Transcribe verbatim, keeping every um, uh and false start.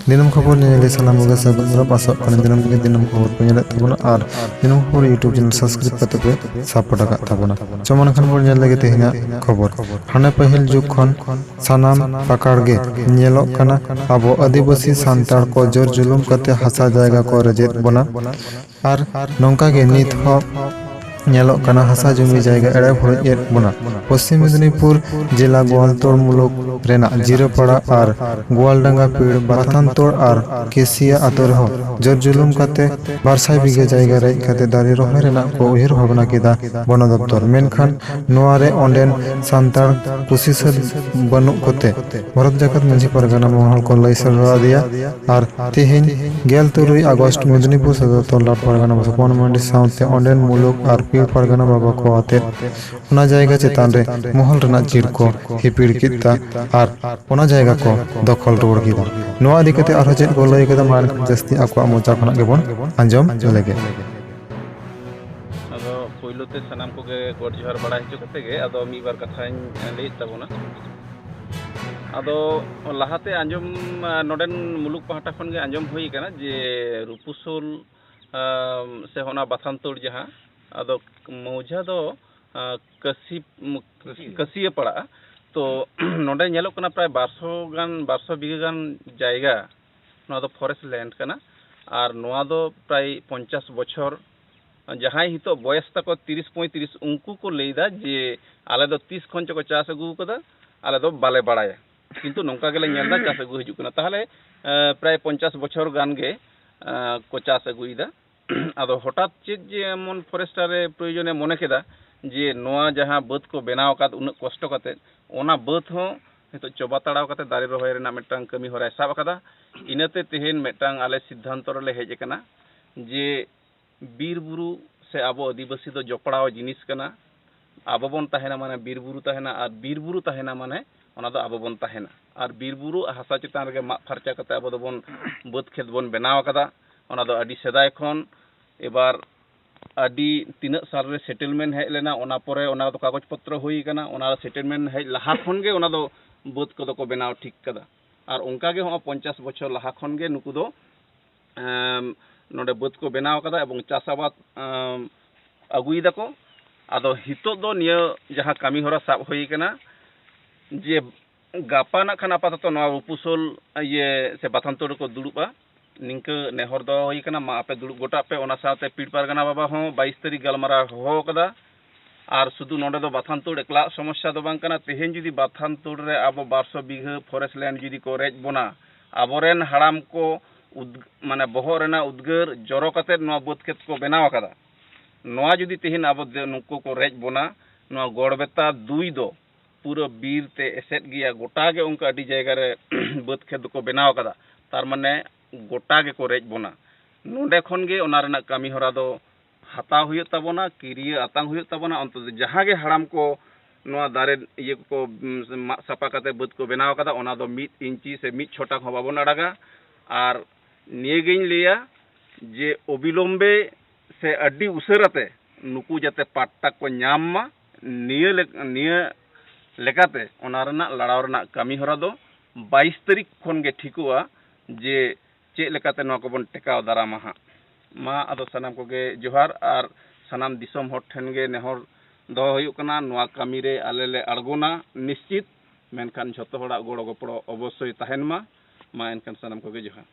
ᱫᱤᱱᱟᱹᱢ ᱠᱷᱚᱵᱚᱨ ᱧᱮᱧᱮᱞᱤᱭᱟᱹ ᱥᱟᱱᱟᱢ ᱠᱚᱜᱮ ᱥᱟᱹᱜᱩᱱ ᱫᱟᱨᱟᱢ᱾ ᱟᱥᱚᱜ ᱠᱟᱱᱟ ᱫᱤᱱᱟᱹᱢ ᱜᱮ ᱫᱤᱱᱟᱹᱢ ᱠᱷᱚᱵᱚᱨ ᱯᱮ ᱧᱮᱞᱮᱫ ᱛᱟᱵᱚᱱᱟ ᱟᱨ ᱫᱤᱱᱟᱹᱢ ᱠᱷᱚᱵᱚᱨ YouTube channel subscribe ᱠᱟᱛᱮ ᱯᱮ support ᱟᱠᱟᱫ ᱛᱟᱵᱚᱱᱟ᱾ ᱪᱚ ᱢᱟ ᱮᱱᱠᱷᱟᱱ ᱵᱚᱱ ᱧᱮᱞ ᱞᱮᱜᱮ ᱛᱮᱦᱮᱧᱟᱜ ᱠᱷᱚᱵᱚᱨ᱾ ᱦᱟᱱᱮ ᱯᱟᱹᱦᱤᱞ ᱡᱩᱜᱽ ᱠᱷᱚᱱ ᱥᱟᱱᱟᱢ ᱯᱟᱠᱟᱲ ᱜᱮ ᱧᱮᱞᱚᱜ ᱠᱟᱱᱟ ᱟᱵᱚ ᱟᱹᱫᱤᱵᱟᱹᱥᱤ ᱥᱟᱱᱛᱟᱲ ᱠᱚ ᱡᱳᱨ ᱡᱩᱞᱩᱢ ᱠᱟᱛᱮ ᱦᱟᱥᱟ ᱡᱟᱭᱜᱟ ᱠᱚ ᱨᱮᱡᱮᱫ ᱵᱚᱱᱟ᱾ ᱟᱨ ᱱᱚᱝᱠᱟ ᱜᱮ ᱱᱤᱛ ᱦᱚᱸ ᱧᱮᱞᱚᱜ ᱠᱟᱱᱟ ᱦᱟᱥᱟ ᱡᱩᱢᱤ ᱡᱟᱭᱜᱟ ᱮᱲᱮ ᱵᱷᱩᱲᱩᱡ ᱮᱫ ᱵᱚᱱᱟ᱾ ᱯᱚᱥᱪᱤᱢ ᱢᱮᱫᱽᱱᱤᱯᱩᱨ ᱡᱮᱞᱟ ᱜᱳᱣᱟᱞᱛᱳᱲ ᱢᱩᱞᱩᱠ ᱨᱮᱱᱟᱜ ᱡᱤᱨᱟᱹᱯᱟᱲᱟ ᱟᱨ ᱜᱳᱣᱟᱞᱰᱟᱸᱜᱟ ᱯᱤᱲ ᱵᱟᱛᱷᱟᱱᱛᱳᱲ ᱟᱨ ᱠᱮᱥᱤᱭᱟ ᱟᱛᱳ ᱨᱮᱦᱚᱸ ᱡᱳᱨ ᱡᱩᱞᱩᱢ ᱠᱟᱛᱮ ᱵᱟᱨ ᱥᱟᱭ ᱵᱤᱜᱷᱟᱹ ᱡᱟᱭᱜᱟ ᱨᱮᱡ ᱠᱟᱛᱮ ᱫᱟᱨᱮ ᱨᱚᱦᱚᱭ ᱨᱮᱱᱟᱜ ᱠᱚ ᱩᱭᱦᱟᱹᱨ ᱵᱷᱟᱵᱽᱱᱟ ᱠᱮᱫᱟ ᱵᱚᱱᱚ ᱫᱚᱯᱛᱚᱨ᱾ ᱢᱮᱱᱠᱷᱟᱱ ᱱᱚᱣᱟ ᱨᱮ ᱚᱸᱰᱮᱱ ᱥᱟᱱᱛᱟᱲ ᱠᱩᱥᱤ ᱥᱟᱹᱛ ᱵᱟᱹᱱᱩᱜ ᱠᱚᱛᱮ ᱵᱷᱟᱨᱚᱛ ᱡᱟᱠᱟᱛ ᱢᱟᱹᱡᱷᱤ ᱯᱟᱨᱜᱟᱱᱟ ᱢᱚᱦᱚᱞ ᱠᱚ ᱞᱟᱹᱭ ᱥᱮᱴᱮᱨ ᱟᱫᱮᱭᱟ᱾ ᱟᱨ ᱛᱮᱦᱮᱧ ᱜᱮᱞ ᱛᱩᱨᱩᱭ ᱟᱜᱚᱥᱴ ᱢᱮᱫᱽᱱᱤᱯᱩᱨ ᱥᱚᱫᱚᱨ ᱛᱚᱞᱞᱟᱴ ᱯᱟᱨᱜᱟᱱᱟ ᱵᱟᱥᱟ ᱯᱚᱱ ᱢᱟᱱᱰᱤ ᱥᱟᱶᱛᱮ ᱚᱸᱰᱮᱱ ᱢᱩᱞᱩᱠ ᱟᱨ ᱯᱤᱲ ᱯᱟᱨᱜᱟᱱᱟ ᱵᱟᱵᱟ ᱠᱚ ᱟᱛᱮ ᱚᱱᱟ ᱡᱟᱭᱜᱟ ᱪᱮᱛᱟᱱ ᱨᱮ ᱢᱚᱦᱚᱞ ᱨᱮᱱᱟᱜ ᱪᱤᱨ ᱠᱚ ᱦᱤᱯᱤᱲ ᱠᱮᱫᱟ ᱟᱨ ᱚᱱᱟ ᱡᱟᱭᱜᱟ ᱠᱚ ᱫᱚᱠᱷᱚᱞ ᱨᱩᱣᱟᱹᱲ ᱠᱮᱫᱟ᱾ ᱱᱚᱣᱟ ᱤᱫᱤ ᱠᱟᱛᱮ ᱟᱨᱦᱚᱸ ᱪᱮᱫ ᱠᱚ ᱞᱟᱹᱭ ᱠᱮᱫᱟ, ᱢᱟ ᱮᱱᱠᱷᱟᱱ ᱡᱟᱹᱥᱛᱤ ᱟᱠᱚᱣᱟᱜ ᱢᱚᱪᱟ ᱠᱷᱚᱱᱟᱜ ᱜᱮᱵᱚᱱ ᱟᱸᱡᱚᱢ ᱞᱮᱜᱮ᱾ ᱟᱫᱚ ᱯᱳᱭᱞᱳ ᱛᱮ ᱥᱟᱱᱟᱢ ᱠᱚᱜᱮ ᱜᱚᱰ ᱡᱚᱦᱟᱨ ᱵᱟᱲᱟᱭ ᱦᱚᱪᱚ ᱠᱟᱛᱮ ᱜᱮ ᱟᱫᱚ ᱢᱤᱫ ᱵᱟᱨ ᱠᱟᱛᱷᱟᱧ ᱞᱟᱹᱭᱮᱫ ᱛᱟᱵᱚᱱᱟ᱾ ᱟᱫᱚ ᱞᱟᱦᱟᱛᱮ ᱟᱸᱡᱚᱢ, ᱱᱚᱰᱮᱱ ᱢᱩᱞᱩᱠ ᱯᱟᱦᱴᱟ ᱠᱷᱚᱱ ᱜᱮ ᱟᱸᱡᱚᱢ ᱦᱩᱭ ᱟᱠᱟᱱᱟ ᱡᱮ ᱨᱩᱯᱩᱥᱳᱞ, ᱟᱢ, ᱥᱮ ᱚᱱᱟ ᱵᱟᱛᱷᱟᱱᱛᱳᱲ ᱡᱟᱦᱟᱸ, ᱟᱫᱚ ᱢᱚᱣᱡᱟ ᱫᱚ, ᱟ, ᱠᱟᱹᱥᱤ-, ᱠᱟᱹᱥᱤᱭᱟᱹ᱾ ᱠᱟᱹᱥᱤᱭᱟᱹ ᱯᱟᱲᱟᱜᱼᱟ᱾ ᱛᱚ ᱱᱚᱰᱮ ᱧᱮᱞᱚᱜ ᱠᱟᱱᱟ ᱯᱨᱟᱭ ᱵᱟᱨᱥᱚ ᱜᱟᱱ, ᱵᱟᱨᱥᱚ ᱵᱤᱜᱷᱟᱹ ᱜᱟᱱ ᱡᱟᱭᱜᱟ, ᱱᱚᱣᱟ ᱫᱚ forest land ᱠᱟᱱᱟ᱾ ᱟᱨ ᱱᱚᱣᱟ ᱫᱚ ᱯᱨᱟᱭ ᱯᱚᱧᱪᱟᱥ ᱵᱚᱪᱷᱚᱨ, ᱡᱟᱦᱟᱸᱭ ᱱᱤᱛᱚᱜ ᱵᱚᱭᱮᱥ ᱛᱟᱠᱚ ᱛᱤᱨᱤᱥ ᱯᱚᱸᱭᱛᱨᱤᱥ, ᱩᱱᱠᱩ ᱠᱚ ᱞᱟᱹᱭᱫᱟ ᱡᱮ ᱟᱞᱮ ᱫᱚ ᱛᱤᱥ ᱠᱷᱚᱱ ᱪᱚᱠᱚ ᱪᱟᱥ ᱟᱹᱜᱩ ᱟᱠᱟᱫᱟ, ᱟᱞᱮ ᱫᱚ ᱵᱟᱞᱮ ᱵᱟᱲᱟᱭᱟ᱾ ᱠᱤᱱᱛᱩ ᱱᱚᱝᱠᱟ ᱜᱮᱞᱮ ᱧᱮᱞ ᱮᱫᱟ, ᱪᱟᱥ ᱟᱹᱜᱩ ᱦᱤᱡᱩᱜ ᱠᱟᱱᱟ᱾ ᱛᱟᱦᱚᱞᱮ, ᱮ, ᱯᱨᱟᱭ ᱯᱚᱧᱪᱟᱥ ᱵᱚᱪᱷᱚᱨ ᱜᱟᱱ ᱜᱮ, ᱮ, ᱠᱚ ᱪᱟᱥ ᱟᱹᱜᱩᱭᱮᱫᱟ᱾ ᱟᱫᱚ ᱦᱚᱴᱟᱛ ᱪᱮᱫ ᱡᱮ ᱮᱢᱚᱱ forester ᱮ ᱯᱨᱚᱭᱳᱡᱚᱱᱮ ᱢᱚᱱᱮ ᱠᱮᱫᱟ ᱡᱮ ᱱᱚᱣᱟ ᱡᱟᱦᱟᱸ ᱵᱟᱹᱫᱽ ᱠᱚ ᱵᱮᱱᱟᱣ ᱟᱠᱟᱫ ᱩᱱᱟᱹᱜ ᱠᱚᱥᱴᱚ ᱠᱟᱛᱮ, ᱚᱱᱟ ᱵᱟᱹᱫᱽ ᱦᱚᱸ ᱱᱤᱛᱚᱜ ᱪᱚᱵᱟ ᱛᱟᱲᱟᱣ ᱠᱟᱛᱮ ᱫᱟᱨᱮ ᱨᱚᱦᱚᱭ ᱨᱮᱱᱟᱜ ᱢᱤᱫᱴᱟᱝ ᱠᱟᱹᱢᱤ ᱦᱚᱨᱟᱭ ᱥᱟᱵ ᱟᱠᱟᱫᱟ᱾ ᱤᱱᱟᱹᱛᱮ ᱛᱮᱦᱮᱧ ᱢᱤᱫᱴᱟᱝ ᱟᱞᱮ ᱥᱤᱫᱽᱫᱷᱟᱱᱛᱚ ᱨᱮᱞᱮ ᱦᱮᱡ ᱟᱠᱟᱱᱟ ᱡᱮ ᱵᱤᱨ ᱵᱩᱨᱩ ᱥᱮ ᱟᱵᱚ ᱟᱹᱫᱤᱵᱟᱹᱥᱤ ᱫᱚ ᱡᱚᱯᱲᱟᱣ ᱡᱤᱱᱤᱥ ᱠᱟᱱᱟ᱾ ᱟᱵᱚ ᱵᱚᱱ ᱛᱟᱦᱮᱱᱟ ᱢᱟᱱᱮ ᱵᱤᱨ ᱵᱩᱨᱩ ᱛᱟᱦᱮᱱᱟ, ᱟᱨ ᱵᱤᱨ ᱵᱩᱨᱩ ᱛᱟᱦᱮᱱᱟ ᱢᱟᱱᱮ ᱚᱱᱟ ᱫᱚ ᱟᱵᱚ ᱵᱚᱱ ᱛᱟᱦᱮᱱᱟ᱾ ᱟᱨ ᱵᱤᱨ ᱵᱩᱨᱩ ᱟᱨ ᱦᱟᱥᱟ ᱪᱮᱛᱟᱱ ᱨᱮᱜᱮ ᱢᱟᱜ ᱯᱷᱟᱨᱪᱟ ᱠᱟᱛᱮ ᱟᱵᱚ ᱫᱚᱵᱚᱱ ᱵᱟᱹᱫᱽ ᱠᱷᱮᱛ ᱵᱚᱱ ᱵᱮᱱᱟᱣ ᱟᱠᱟᱫᱟ᱾ ᱚᱱᱟ ᱫᱚ ᱟᱹᱰᱤ ᱥᱮᱫᱟᱭ ᱠᱷᱚᱱ᱾ ᱮᱵᱟᱨ ᱟᱹᱰᱤ ᱛᱤᱱᱟᱹᱜ ᱥᱟᱞ ᱨᱮ settlement ᱦᱮᱡ ᱞᱮᱱᱟ, ᱚᱱᱟ ᱯᱚᱨᱮ ᱚᱱᱟ ᱫᱚ ᱠᱟᱜᱚᱡᱽ ᱯᱚᱛᱨᱚ ᱦᱩᱭ ᱟᱠᱟᱱᱟ᱾ ᱚᱱᱟ settlement ᱦᱮᱡ ᱞᱟᱦᱟ ᱠᱷᱚᱱ ᱜᱮ ᱚᱱᱟ ᱫᱚ ᱵᱟᱹᱫᱽ ᱠᱚᱫᱚ ᱠᱚ ᱵᱮᱱᱟᱣ ᱴᱷᱤᱠ ᱠᱟᱫᱟ᱾ ᱟᱨ ᱚᱱᱠᱟ ᱜᱮ ᱦᱚᱸᱜᱼᱚᱭ ᱯᱚᱧᱪᱟᱥ ᱵᱚᱪᱷᱚᱨ ᱞᱟᱦᱟ ᱠᱷᱚᱱ ᱜᱮ ᱱᱩᱠᱩ ᱫᱚ ᱮᱢ, ᱱᱚᱰᱮ ᱵᱟᱹᱫᱽ ᱠᱚ ᱵᱮᱱᱟᱣ ᱟᱠᱟᱫᱟ ᱮᱵᱚᱝ ᱪᱟᱥ ᱟᱵᱟᱫ ᱮᱢ, ᱟᱹᱜᱩᱭ ᱫᱟᱠᱚ᱾ ᱟᱫᱚ ᱱᱤᱛᱚᱜ ᱫᱚ ᱱᱤᱭᱟᱹ ᱡᱟᱦᱟᱸ ᱠᱟᱹᱢᱤ ᱦᱚᱨᱟ ᱥᱟᱵ ᱦᱩᱭ ᱠᱟᱱᱟ ᱡᱮ ᱜᱟᱯᱟ ᱱᱟᱜ ᱠᱷᱟᱱ ᱟᱯᱟᱛᱚᱛᱚ ᱱᱚᱣᱟ ᱩᱯᱩᱥᱚᱞ ᱤᱭᱟᱹ ᱥᱮ ᱵᱟᱛᱷᱟᱱ ᱛᱳᱲ ᱨᱮᱠᱚ ᱫᱩᱲᱩᱵᱼᱟ᱾ ᱱᱤᱝᱠᱟᱹ ᱱᱮᱦᱚᱨ ᱫᱚᱦᱚ ᱦᱩᱭ ᱠᱟᱱᱟ, ᱢᱟ ᱟᱯᱮ ᱫᱩᱲᱩᱵ ᱜᱚᱴᱟᱜ ᱯᱮ᱾ ᱚᱱᱟ ᱥᱟᱶᱛᱮ ᱯᱤᱲ ᱯᱟᱨᱜᱟᱱᱟ ᱵᱟᱵᱟ ᱦᱚᱸ ᱵᱟᱭᱤᱥ ᱛᱟᱹᱨᱤᱠᱷ ᱜᱟᱞᱢᱟᱨᱟᱣ ᱦᱚᱦᱚ ᱟᱠᱟᱫᱟ᱾ ᱟᱨ ᱥᱩᱫᱷᱩ ᱱᱚᱰᱮ ᱫᱚ ᱵᱟᱛᱷᱟᱱ ᱛᱳᱲ ᱮᱠᱞᱟᱣᱟᱜ ᱥᱚᱢᱚᱥᱥᱟ ᱫᱚ ᱵᱟᱝ ᱠᱟᱱᱟ᱾ ᱛᱮᱦᱮᱧ ᱡᱩᱫᱤ ᱵᱟᱛᱷᱟᱱ ᱛᱳᱲ ᱨᱮ ᱟᱵᱚ ᱵᱟᱨᱥᱚ ᱵᱤᱜᱷᱟᱹ ᱯᱷᱚᱨᱮᱥᱴ ᱞᱮᱱᱰ ᱡᱩᱫᱤ ᱠᱚ ᱨᱮᱡ ᱵᱚᱱᱟ, ᱟᱵᱚᱨᱮᱱ ᱦᱟᱲᱟᱢ ᱠᱚ ᱩᱫᱽ-, ᱢᱟᱱᱮ ᱵᱚᱦᱚᱜ ᱨᱮᱱᱟᱜ ᱩᱫᱽᱜᱟᱹᱨ ᱡᱚᱨᱚ ᱠᱟᱛᱮᱫ ᱱᱚᱣᱟ ᱵᱟᱹᱫᱽ ᱠᱷᱮᱛ ᱠᱚ ᱵᱮᱱᱟᱣ ᱟᱠᱟᱫᱟ᱾ ᱱᱚᱣᱟ ᱡᱩᱫᱤ ᱛᱮᱦᱮᱧ ᱟᱵᱚ ᱫᱮ-, ᱱᱩᱠᱩ ᱠᱚ ᱨᱮᱡ ᱵᱚᱱᱟ, ᱱᱚᱣᱟ ᱜᱚᱲᱵᱮᱛᱟ ᱫᱩᱭ ᱫᱚ ᱯᱩᱨᱟᱹ ᱵᱤᱨ ᱛᱮ ᱮᱥᱮᱫ ᱜᱮᱭᱟ᱾ ᱜᱚᱴᱟ ᱜᱮ ᱚᱱᱠᱟ ᱟᱹᱰᱤ ᱡᱟᱭᱜᱟ ᱨᱮ ᱵᱟᱹᱫᱽ ᱠᱷᱮᱛ ᱫᱚᱠᱚ ᱵᱮᱱᱟᱣ ᱟᱠᱟᱫᱟ᱾ ᱛᱟᱨ ᱢᱟᱱᱮ ᱜᱚᱴᱟ ᱜᱮᱠᱚ ᱨᱮᱡ ᱵᱚᱱᱟ᱾ ᱱᱚᱰᱮ ᱠᱷᱚᱱ ᱜᱮ ᱚᱱᱟ ᱨᱮᱱᱟᱜ ᱠᱟᱹᱢᱤ ᱦᱚᱨᱟ ᱫᱚ ᱦᱟᱛᱟᱣ ᱦᱩᱭᱩᱜ ᱛᱟᱵᱚᱱᱟ, ᱠᱤᱨᱭᱟᱹ ᱟᱛᱟᱝ ᱦᱩᱭᱩᱜ ᱛᱟᱵᱚᱱᱟ᱾ ᱚᱱᱛᱮ ᱫᱚ ᱡᱟᱦᱟᱸ ᱜᱮ ᱦᱟᱲᱟᱢ ᱠᱚ ᱱᱚᱣᱟ ᱫᱟᱨᱮ ᱤᱭᱟᱹ ᱠᱚᱠᱚ, ᱩᱢ, ᱢᱟᱜ ᱥᱟᱯᱷᱟ ᱠᱟᱛᱮ ᱵᱟᱹᱫᱽ ᱠᱚ ᱵᱮᱱᱟᱣ ᱟᱠᱟᱫᱟ, ᱚᱱᱟ ᱫᱚ ᱢᱤᱫ ᱤᱧᱪᱤ ᱥᱮ ᱢᱤᱫ ᱪᱷᱚᱴᱟᱝ ᱦᱚᱸ ᱵᱟᱵᱚᱱ ᱟᱲᱟᱜᱟ᱾ ᱟᱨ ᱱᱤᱭᱟᱹᱜᱤᱧ ᱞᱟᱹᱭᱟ ᱡᱮ ᱚᱵᱤᱞᱚᱢᱵᱮ ᱥᱮ ᱟᱹᱰᱤ ᱩᱥᱟᱹᱨᱟᱛᱮ ᱱᱩᱠᱩ ᱡᱟᱛᱮ ᱯᱟᱴᱴᱟ ᱠᱚ ᱧᱟᱢ ᱢᱟ, ᱱᱤᱭᱟᱹ ᱞᱮᱠ-, ᱱᱤᱭᱟᱹ ᱞᱮᱠᱟᱛᱮ ᱚᱱᱟ ᱨᱮᱱᱟᱜ ᱞᱟᱲᱟᱣ ᱨᱮᱱᱟᱜ ᱠᱟᱹᱢᱤ ᱦᱚᱨᱟ ᱫᱚ ᱵᱟᱭᱤᱥ ᱛᱟᱹᱨᱤᱠᱷ ᱠᱷᱚᱱ ᱜᱮ ᱴᱷᱤᱠᱚᱜᱼᱟ ᱡᱮ ᱪᱮᱫ ᱞᱮᱠᱟᱛᱮ ᱱᱚᱣᱟ ᱠᱚᱵᱚᱱ ᱴᱮᱠᱟᱣ ᱫᱟᱨᱟᱢᱟ ᱦᱟᱸᱜ᱾ ᱢᱟ ᱟᱫᱚ ᱥᱟᱱᱟᱢ ᱠᱚᱜᱮ ᱡᱚᱦᱟᱨ, ᱟᱨ ᱥᱟᱱᱟᱢ ᱫᱤᱥᱚᱢ ᱦᱚᱲ ᱴᱷᱮᱱ ᱜᱮ ᱱᱮᱦᱚᱨ ᱫᱚᱦᱚ ᱦᱩᱭᱩᱜ ᱠᱟᱱᱟ, ᱱᱚᱣᱟ ᱠᱟᱹᱢᱤ ᱨᱮ ᱟᱞᱮ ᱞᱮ ᱟᱬᱜᱚᱱᱟ ᱱᱤᱥᱪᱤᱛ, ᱢᱮᱱᱠᱷᱟᱱ ᱡᱷᱚᱛᱚ ᱦᱚᱲᱟᱜ ᱜᱚᱲᱚ ᱜᱚᱯᱚᱲᱚ ᱚᱵᱚᱥᱥᱳᱭ ᱛᱟᱦᱮᱱ ᱢᱟ᱾ ᱢᱟ ᱮᱱᱠᱷᱟᱱ ᱥᱟᱱᱟᱢ ᱠᱚᱜᱮ ᱡᱚᱦᱟᱨ᱾